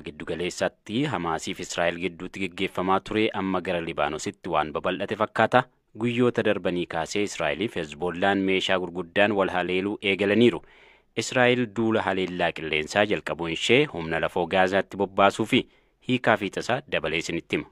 Giddugaleessatti Hamaasiif Israa'el gidduutti geggeeffamaa ture amma gara Libaanoositti waan babal'ate fakkaata. Guyyoota darbanii kaasee Israa'eliif Hezbollaan meeshaa gurguddaan wal haleeluu eegalaniiru. Israa'el duula haleellaa qilleensaa jalqabuun ishee humna lafoo Gaazaatti bobbaasuu fi hiikaa fi tasaa dabalee isinitti hima.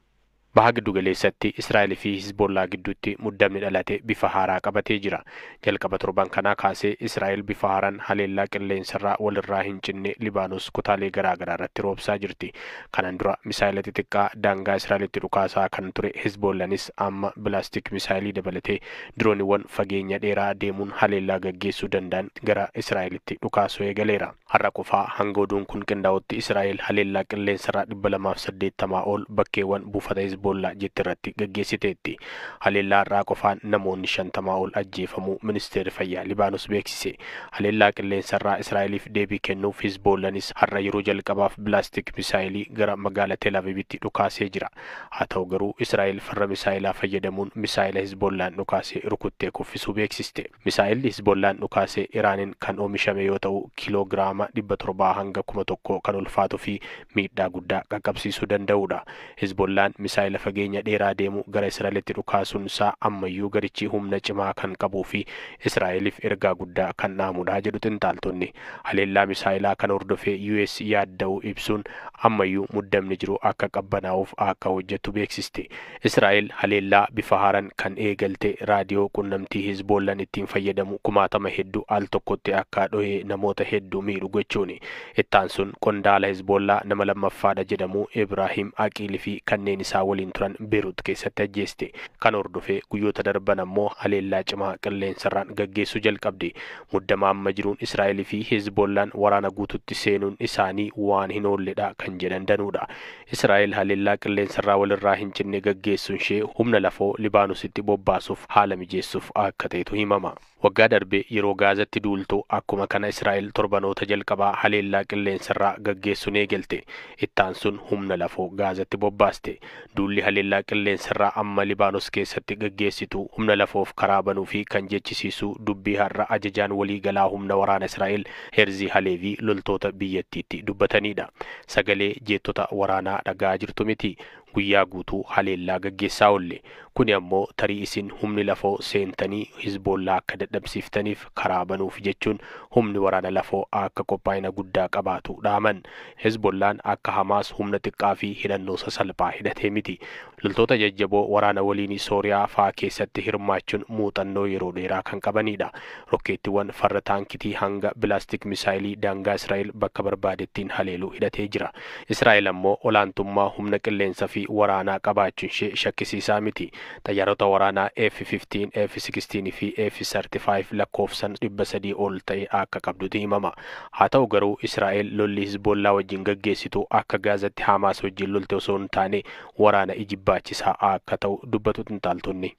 Baha giddugaleessatti Israa'el fi Hizbollaa gidduutti muddamni dhalate bifa haaraa qabatee jira. Jalqaba torban kanaa kaasee Israa'el bifa haaraan haleellaa qilleensarraa walirraa hin cinne Libaanos kutaalee garaagaraa irratti roobsaa jirti. Kanaan dura misaayila xixiqqaa daangaa Israa'elitti dhukaasaa kan ture Hizbollaanis amma bilaastik misaayilii dabalatee dirooniiwwan fageenya dheeraa deemuun haleellaa gaggeessuu danda'an gara Israa'elitti dhukaasuu eegaleera. Har'a qofaa hanga oduun kun qindaa'utti Israa'el haleellaa qilleensarraa 280 ol bakkeewwan buufata Hizbollaa jette irratti gaggeessiteetti. Haleellaa har'aa qofaan namoonni 50 ol ajjeefamuu ministeerri fayyaa Libaanos beeksise. Haleellaa qilleensarraa Israa'eliif deebii kennuuf Hizbollaanis har'a yeroo jalqabaaf bilaastik misaayilii gara magaalaa Tel Aviivitti dhukaasee jira. Haa ta'u garuu Israa'el farra misaayilaa fayyadamuun misaayila Hizbollaan dhukaasee rukuttee kuffisuu beeksiste. Misaayilli Hizbollaan dhukaasee Iraaniin kan oomishame yoo ta'u kiiloogiraama 700 hanga 1000 kan ulfaatuu fi miidhaa guddaa qaqqabsiisuu danda'udha. Hizbollaan misaayila fageenya dheeraa deemu gara Israa'elitti dhukaasuun isaa ammayyuu garichi humna cimaa kan qabuu fi Israa'eliif ergaa guddaa kan dhaamudha jedhu xinxaaltonni. Haleellaa misaayilaa kan hordofee US yaadda'uu ibsuun ammayyuu muddamni jiru akka qabbanaa'uuf akka hojjettu beeksiste. Israa'el haleellaa bifa haaraan kan eegalte raadiyoo qunnamtii Hizbollaan ittiin fayyadamu kumaatama hedduu al tokkotti akka dhohee namoota hedduu miidhu gochuuni. Ittaan sun qondaala Hizbollaa nama lammaffaadha jedhamu Ibraahim Aqiilii fi kanneen isaa waliin turan Beerut keessatti ajjeeste. Kan hordofee guyyoota darban ammoo haleellaa cimaa qilleensarraan gaggeessuu jalqabde. Muddama amma jiruun Israa'elii fi Hizbollaan waraana guututti seenuun isaanii waan hin oolledha kan jedhan danuudha. Israa'el haleellaa qilleensarraa walirraa hin cinne gaggeessuun ishee humna lafoo Libaanositti bobbaasuuf haala mijeessuuf akka ta'etu himama. Waggaa darbe yeroo Gaazatti duultu akkuma kana Israa'el torbanoota jalqabaa haleellaa qilleensarraa gaggeessuun eegalte. Ittaan sun humna lafoo Gaazatti bobbaaste. Duulli haleellaa qilleensarraa amma Libaanos keessatti gaggeessitu humna lafoof karaa banuu fi kan jechisiisu dubbii har'a ajajaan waliigalaa humna waraana Israa'el Herzii Haleevii loltoota biyyattiitti dubbatanidha. Sagalee jeettota waraanaa dhagaa jirtu miti. Guyyaa guutuu haleellaa gaggeessaa oolle. Kuni ammoo tarii isin humni lafoo seentanii Hizbollaa akka dadhabsiiftaniif karaa banuuf jechuun humni waraana lafoo akka qophaa'ina guddaa qabaatu dhaaman. Hizbollaan akka Hamaas humna xiqqaa fi hidhannoo sasalphaa hidhatee miti. Loltoota jajjaboo waraana waliinii Sooriyaa fa'aa keessatti hirmaachuun muuxannoo yeroo dheeraa kan qabanidha. Rokkeettiiwwan farra taankitii hanga bilaastik misaayilii daangaa Israa'el bakka barbaadettiin haleeluu hidhatee jira. Israa'el ammoo olaantummaa humna qilleensaa fi waraanaa qabaachuun ishee shakkisiisaa miti. Xayyaarota waraanaa F-15, F-16 fi F-35 lakkoofsan 300 ol ta'e akka qabdutu himama. Haa ta'u garuu Israa'el lolli Hizbollaa wajjin gaggeessitu akka Gaazatti Hamaas wajjin lolte osoo hin taane waraana ijibbaachisaa akka ta'u dubbatu xinxaaltonni.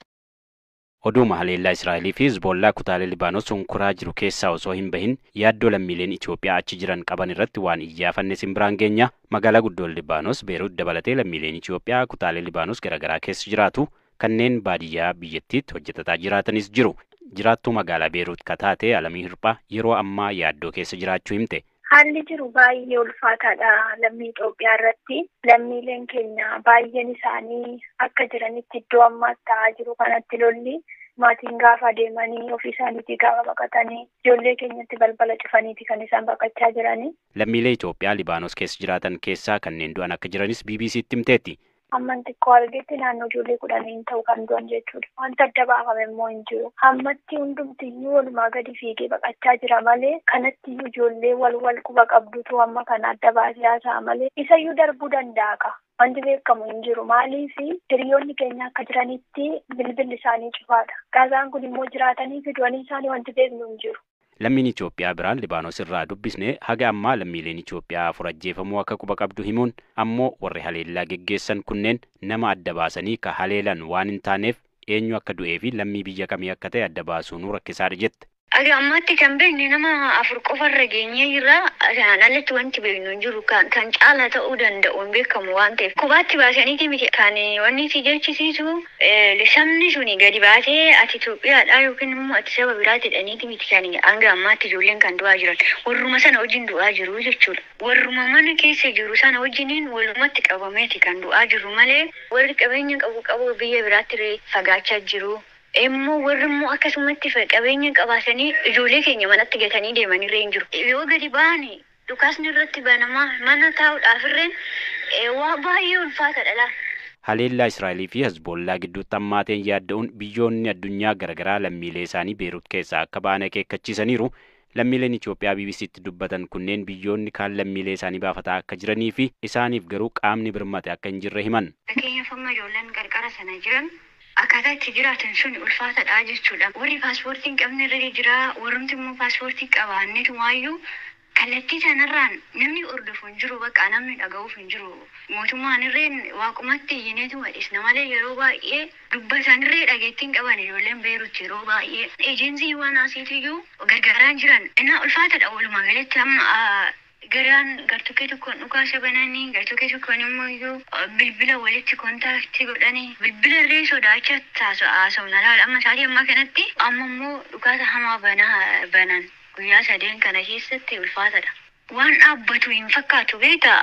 Oduuma haleellaa Israa'elii fi Hizbollaa kutaalee Libaanos hunkuraa jiru keessaa osoo hin bahin yaaddoo lammiileen Itoophiyaa achi jiran qaban irratti waan iyyaafanne simbiraan geenya. Magaalaa guddoon Libaanos Beerut dabalatee lammiileen Itoophiyaa kutaalee Libaanos garaagaraa keessa jiraatu kanneen baadiyyaa biyyattiitti hojjetataa jiraatanis jiru. Jiraattuu magaalaa Beerut kataate Alamii Hirphaa yeroo ammaa yaaddoo keessa jiraachuu himte. Haalli jiru baay'ee ulfaataadha lammii Itoophiyaa irratti. Lammiileen keenya baay'een isaanii akka jiranitti iddoo ammaatti ta'aa jiru kanatti lolli maatiin gaafa deemanii ofii isaaniitii gaafa baqatanii ijoollee keenyatti balbala cufaniiti kan isaan baqachaa jiranii. Lammiilee Itoophiyaa Libaanos keessa jiraatan keessaa kanneen du'an akka jiranis BBCtti himteetti. Hamman xiqqoo argetti naannoo ijoollee 10 ta'u kan du'an jechuudha. Wanta adda baafame immoo hin jiru. Hammatti hundumtiyyuu walumaa gadi fiigee baqachaa jira malee kanattiyyuu ijoollee wal wal quba qabdutu amma kana adda baasee haasa'a malee isayyuu darbuu danda'a ka. Wanti beekamu hin jiru. Maaliif hiriyoonni keenya akka jiranitti bilbilli isaanii cufaadha. Gaazaan kun immoo jiraatanii fi du'anii isaanii wanti beeknu hin jiru. Lammiin Itoophiyaa biraan Libaanos irraa dubbisne haga ammaa lammiileen Itoophiyaa 4 ajjeefamuu akka quba qabdu himuun ammoo warri haleellaa geggeessan kunneen nama adda baasanii ka haleelan waan hin taaneef eenyu akka du'ee fi lammii biyya kamii akka ta'e adda baasuun rakkisaadha jette. Aga ammaatti kan beekne nama 4 qofarra geenyee jirra. Kanaan alatti wanti beeknu hin jiru. Kan caala ta'uu danda'u hin beekamu waan ta'eef. Kophaatti baasaniiti miti kan wanni si jechisiisu sabni suni gadi baasee ati Itoophiyaadha yookiin immoo ati saba biraa jedhaniiti miti kan hanga ammaatti ijoolleen kan du'aa jiran. Warruma sana wajjin du'aa jiru jechuudha. Warruma mana keessa jiru sana wajjiniin walumatti qabameeti kan du'aa jiru malee warri qabeenya qabu biyya biraatti fagaachaa jiru. Immoo warri immoo akkasumatti qabeenya qabaatanii ijoollee keenya manatti gatanii deemanirra hin jiru. Yoo gadi ba'ani dhukaasni irratti banamaa mana taa'uudhaaf irreen waa baay'ee ulfaataadha laa. Haleellaa Israa'elii fi Hezbollaa gidduutti hammaateen yaadda'uun biyyoonni addunyaa garaagaraa lammiilee isaanii Beerut keessaa akka ba'an akeekkachiisaniiru. Lammiileen Itoophiyaa BBCtti dubbatan kunneen biyyoonni kaan lammiilee isaanii baafataa akka jiranii fi isaaniif garuu qaamni birmate akka hin jirre himan. Fakkeenyaaf amma ijoolleen qarqara sana jiran akkaataa itti jiraatan sun ulfaataadha jechuudha. Warri paaspoortii hin qabne irra jira, warrumti immoo paaspoortii qabaannetu waayyuu kallattii sanarraan namni hordofu hin jiru, bakka namni dhaga'uuf hin jiru. Mootummaan irreen waaqumatti iyyineetu madhisna malee yeroo baay'ee dubba isaanirree dhageettiin qaban ijoolleen Beerutti yeroo baay'ee. Ejensiiwwan asiitiyyuu gargaaraan jiran. Innaa ulfaataadha walumaa galatti amma garaan gartokkee tokkoon dhukaasa bananii gartokkee tokkoon immoo iyyuu bilbila walitti kontaaktii godhanii bilbila illee sodaachaa haasawna laala amma isaatii ammaa kanatti amma immoo dhukaasa hamaa banan guyyaa 3 kana keessatti ulfaataadha. Waan dhaabbatu hin fakkaatu beektaa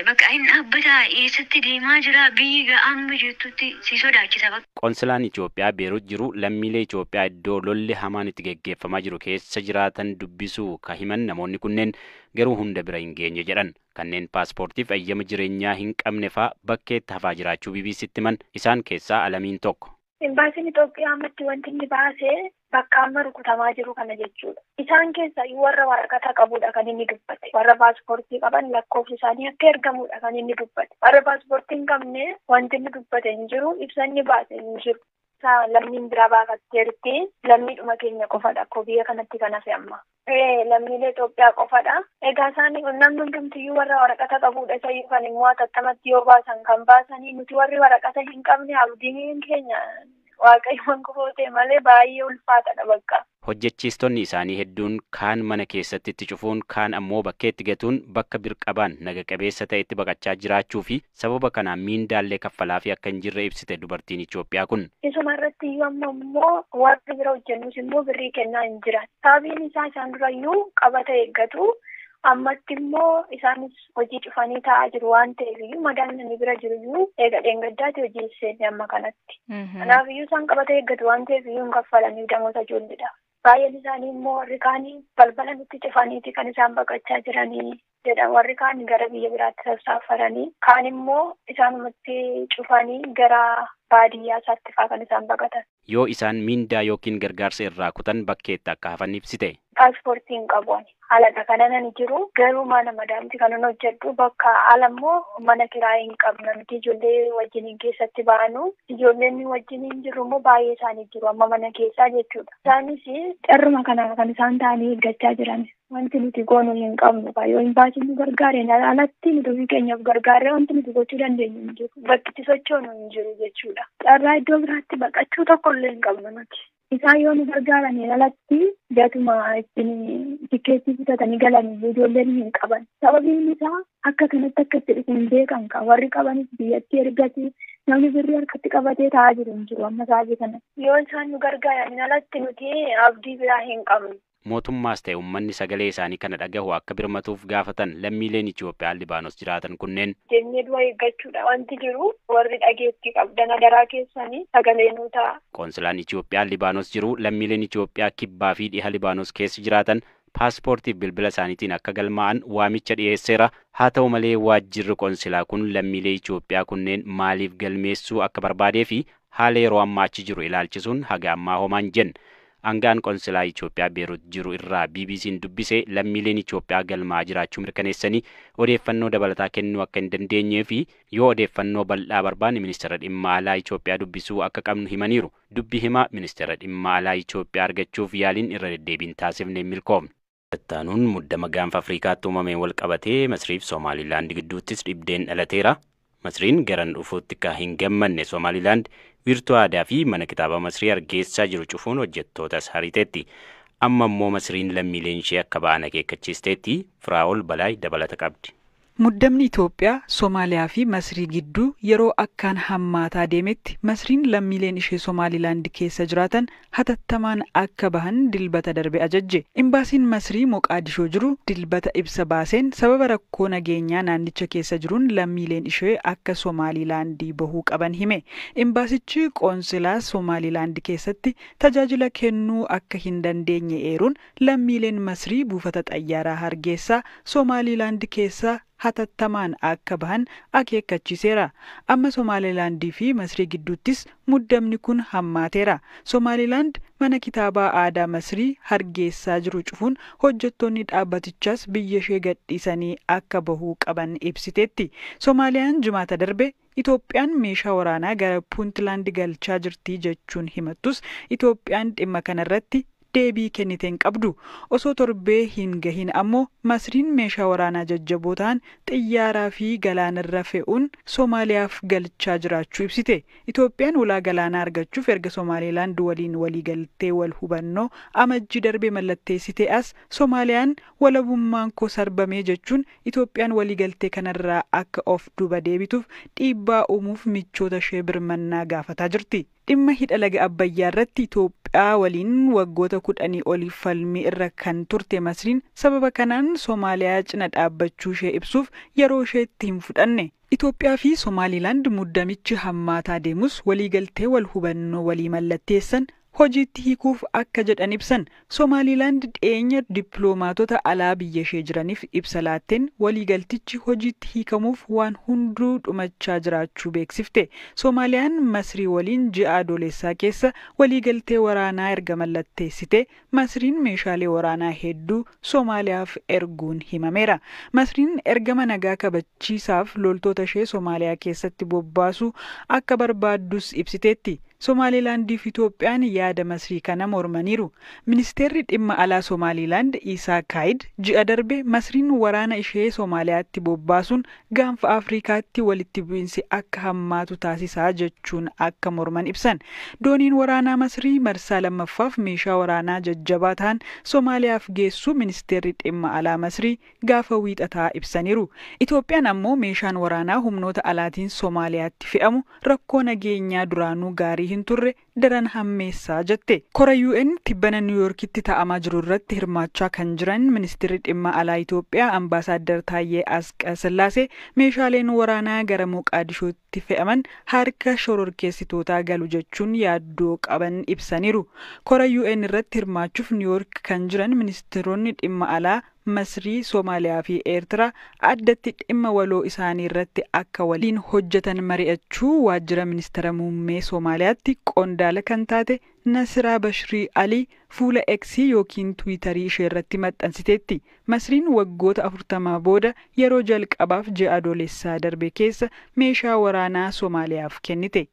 bakka hin dhaabbata eessatti deemaa jira biyyi ga'aan jettutti si sodaachisa bakka. Qonsilaan Itoophiyaa Beerut jiru lammiilee Itoophiyaa iddoo lolli hamaan itti geggeeffamaa jiru keessa jiraatan dubbisuu ka himan namoonni kunneen garuu hunda bira hin geenye jedhan. Kanneen paaspoortiif eeyyama jireenyaa hin qabne faa bakkeetti hafaa jiraachuu BBCtti himan isaan keessaa Alamiin tokko. Imbaasiin Itoophiyaa ammatti wanti inni baasee bakka amma rukutamaa jiru kana jechuudha. Isaan keessaa warra waraqata qabudha kan inni dubbate. Warra paaspoortii qaban lakkoofsi isaanii akka ergamudha kan inni dubbate. Warra paaspoortii hin qabne wanti inni dubbate hin jiru, ibsa inni baase hin jiru. Lammiin biraa baafatteerti. Lammiidhuma keenya qofadha. Akkoo biyya kanatti kan hafe amma. Lammiilee Itoophiyaa qofadha. Egaa isaan namni hundumtiyyuu warra waraqata qabudha. Isayyuu kan immoo atattamatti yoo baasan kan baasanii nuti warri waraqata hin qabne abdiin keenya waaqayyoon qofoo ta'e malee baay'ee ulfaataadha bakka. Hojjechiistonni isaanii hedduun kaan mana keessatti itti cufuun kaan ammoo bakkeetti gatuun bakka birqabaan naga qabeessa ta'etti baqachaa jiraachuu fi sababa kanaan miindaallee kaffalaa fi akka hin jirre ibsite dubartiin Itoophiyaa kun. Isuma irratti iyyuu amma immoo warri bira hojjennus immoo birrii kennaa hin jiran. Sababiin isaa isaan durayyuu qabata eeggatu. Ammatti immoo isaanis hojii cufanii taa'aa jiru waan ta'eef iyyuu madaan bira jiru iyyuu eega dheengaddaati hojii seenne amma kanatti. Kanaaf iyyuu isaan qabata eeggatu waan ta'eef iyyuu hin kaffalaniif damoota ijoolleedha. Baay'een isaanii immoo warri kaanii balbala nutti cufaniiti kan isaan baqachaa jiranii jedha. Warri kaan gara biyya biraatti sassaafaranii kaan immoo isaanumatti cufanii gara baadiyyaa isaatti faa kan isaan baqatan. Yoo isaan miindaa yookiin gargaarsa irraa kutan bakkeetti akka hafan ibsite. Paaspoortii hin qabu ani. Haaladha kanan ani jiru garuu mana madaamti kanan hojjedhu bakka ala immoo mana kiraayii hin qabna nuti ijoollee wajjiniin keessatti baanu ijoolleen wajjiniin jiru immoo baay'ee isaanii jiru amma mana keessaa jechuudha. Isaanis carruma kana kan isaan ta'anii eeggachaa jiran wanti nuti goonu hin qabnu yoo hin baasin nu gargaareen alatti nuti ofii keenyaaf gargaarree wanti nuti gochuu dandeenyu hin jiru bakki itti sochoonu hin jiru jechuudha. Carraa iddoo biraatti baqachuu tokko illee hin qabnu nuti. Isaan yoo nu gargaaraniin alatti gatuma ittiin tikeettii bitatanii galanii ijoolleen hin qaban. Sababiin isaa akka kanatti akka itti dhufu hin beekan kan warri qabanis biyyatti ergatu namni birrii harkatti qabatee taa'aa jiru hin jiru amma sa'aatii kana. Yoo isaan nu gargaaraniin alatti nuti abdii biraa hin qabnu. Mootummaas ta'e uummanni sagalee isaanii kana dhagahu akka birmatuuf gaafatan lammiileen Itoophiyaa Libaanos jiraatan kunneen. Jennee du'a eeggachuudha wanti jiru warri dhageettii qabdan adaraa keessanii sagalee nuu ta'a. Qoonsilaan Itoophiyaa Libaanos jiru lammiileen Itoophiyaa kibbaa fi dhiha Libaanos keessa jiraatan paaspoortiif bilbila isaaniitiin akka galmaa'an waamicha dhiyeesseera. Haa ta'u malee waajjirri qoonsilaa kun lammiilee Itoophiyaa kunneen maaliif galmeessuu akka barbaadee fi haala yeroo ammaa achi jiru ilaalchisuun haga ammaa homaa hin jenne. Aangaan qoonsilaa Itoophiyaa Beerut jiru irraa BBC'n dubbise lammiileen Itoophiyaa galmaa jiraachuu mirkaneessanii odeeffannoo dabalataa kennuu akka hin dandeenyee fi yoo odeeffannoo bal'aa barbaanne ministeera dhimma alaa Itoophiyaa dubbisuu akka qabnu himaniiru. Dubbi himaa ministeera dhimma alaa Itoophiyaa argachuuf yaaliin irra deddeebiin taasifne hin milkoomne. Tattaanuun muddama gaanfa Afrikaatti uumameen wal qabatee Masriif Somaalilaand gidduuttis dhibdeen dhalateera. Masriin garan dhufuutti kan hin gammanne Somaalilaand wiirtuu aadaa fi mana kitaaba Masrii Hargeysaa jiru cufuun hojjettootas hariteetti. Amma immoo Masriin lammiileen ishee akka ba'an akeekkachiisteetti. Firaa'ol Balaay dabalata qabdi. Muddamni Itoophiyaa, Somaaliyaa fi Masrii gidduu yeroo akkaan hammaataa deemetti Masriin lammiileen ishee Somaalilaand keessa jiraatan hatattamaan akka bahan Dilbata darbe ajajje. Imbaasiin Masrii Moqaadishoo jiru Dilbata ibsa baaseen sababa rakkoo nageenyaa naannicha keessa jiruun lammiileen ishee akka Somaalilaandii bahuu qaban hime. Imbaasichi qoonsilaa Somaalilaand keessatti tajaajila kennuu akka hin dandeenye eeruun lammiileen Masrii buufata xayyaaraa Hargeysaa Somaalilaand keessaa hatattamaan akka bahan akeekkachiiseera. Amma Somaalilaandii fi Masrii gidduuttis muddamni kun hammaateera. Somaalilaand mana kitaabaa aadaa Masrii Hargeysaa jiru cufuun hojjettoonni dhaabbatichaas biyya ishee gadhiisanii akka bahuu qaban ibsiteetti. Somaaliyaan Jimaata darbe Itoophiyaan meeshaa waraanaa gara Puuntlaand galchaa jirti jechuun himattus, Itoophiyaan dhimma kanarratti deebii kennite hin qabdu. Osoo torbee hin gahin ammoo Masriin meeshaa waraanaa jajjaboo ta'an xiyyaaraa fi galaanarra fe'uun Somaaliyaaf galchaa jiraachuu ibsite. Itoophiyaan ulaa galaanaa argachuuf erga Somaalilaand waliin waliigaltee wal hubannoo Amajjii darbe mallatteessite as, Somaaliyaan walabummaan koo sarbamee jechuun Itoophiyaan waliigaltee kanarraa akka of duuba deebituuf dhiibbaa uumuuf michoota ishee birmannaa gaafataa jirti. Dhimma hidha laga Abbayyaa irratti Itoophiyaa waliin waggoota 10 oliif falmii irra kan turte Masriin sababa kanaan Somaaliyaa cina dhaabbachuu ishee ibsuuf yeroo isheetti hin fudhanne. Itoophiyaa fi Somaalilaand muddamichi hammaataa deemus waliigaltee wal hubannoo walii mallatteessan hojiitti hiikuuf akka jedhan ibsan. Somaalilaand dhiyeenya dippiloomaatota alaa biyya ishee jiraniif ibsa laatteen waliigaltichi hojiitti hiikamuuf waan hunduu dhumachaa jiraachuu beeksifte. Somaaliyaan Masrii waliin ji'a Adoolessaa keessa waliigaltee waraanaa erga mallatteessite Masriin meeshaalee waraanaa hedduu Somaaliyaaf erguun himameera. Masriin ergama nagaa kabachiisaaf loltoota ishee Somaaliyaa keessatti bobbaasuu akka barbaaddus ibsiteetti. Somaalilaandii fi Itoophiyaan yaada Masrii kana mormaniiru. Ministeerri dhimma alaa Somaalilaand Isaa Kaayid ji'a darbe Masriin waraana ishee Somaaliyaatti bobbaasuun gaanfa Afrikaatti walitti bu'iinsi akka hammaatu taasisaa jechuun akka morman ibsan. Dooniin waraanaa Masrii marsaa lammaffaaf meeshaa waraanaa jajjabaa ta'an Somaaliyaaf geessu ministeerri dhimma alaa Masrii gaafa Wiixataa ibsaniiru. Itoophiyaan ammoo meeshaan waraanaa humnoota alaatiin Somaaliyaatti fe'amu rakkoo nageenyaa duraanuu gaarii hin turre daran hammeessaa jette. Kora UN tibbana Niwuyoorkitti taa'amaa jiru irratti hirmaachaa kan jiran ministeerri dhimma alaa Itoophiyaa Ambaasaadder Taayyee Asqasillaasee meeshaaleen waraanaa gara Moqaadishootti fe'aman harka shororkeessitootaa galu jechuun yaaddoo qaban ibsaniiru. Kora UN irratti hirmaachuuf Niwuyoork kan jiran ministeeronni dhimma alaa Masrii, Somaaliyaa fi Eertiraa addatti dhimma waloo isaanii irratti akka waliin hojjetan mari'achuu waajjira ministeera muummee Somaaliyaatti qondaala kan taate Nasiraa Bashirii Alii fuula X yookiin Tiwiitarii ishee irratti maxxansiteetti. Masriin waggoota 40 booda yeroo jalqabaaf ji'a Adoolessaa darbe keessa meeshaa waraanaa Somaaliyaaf kennite.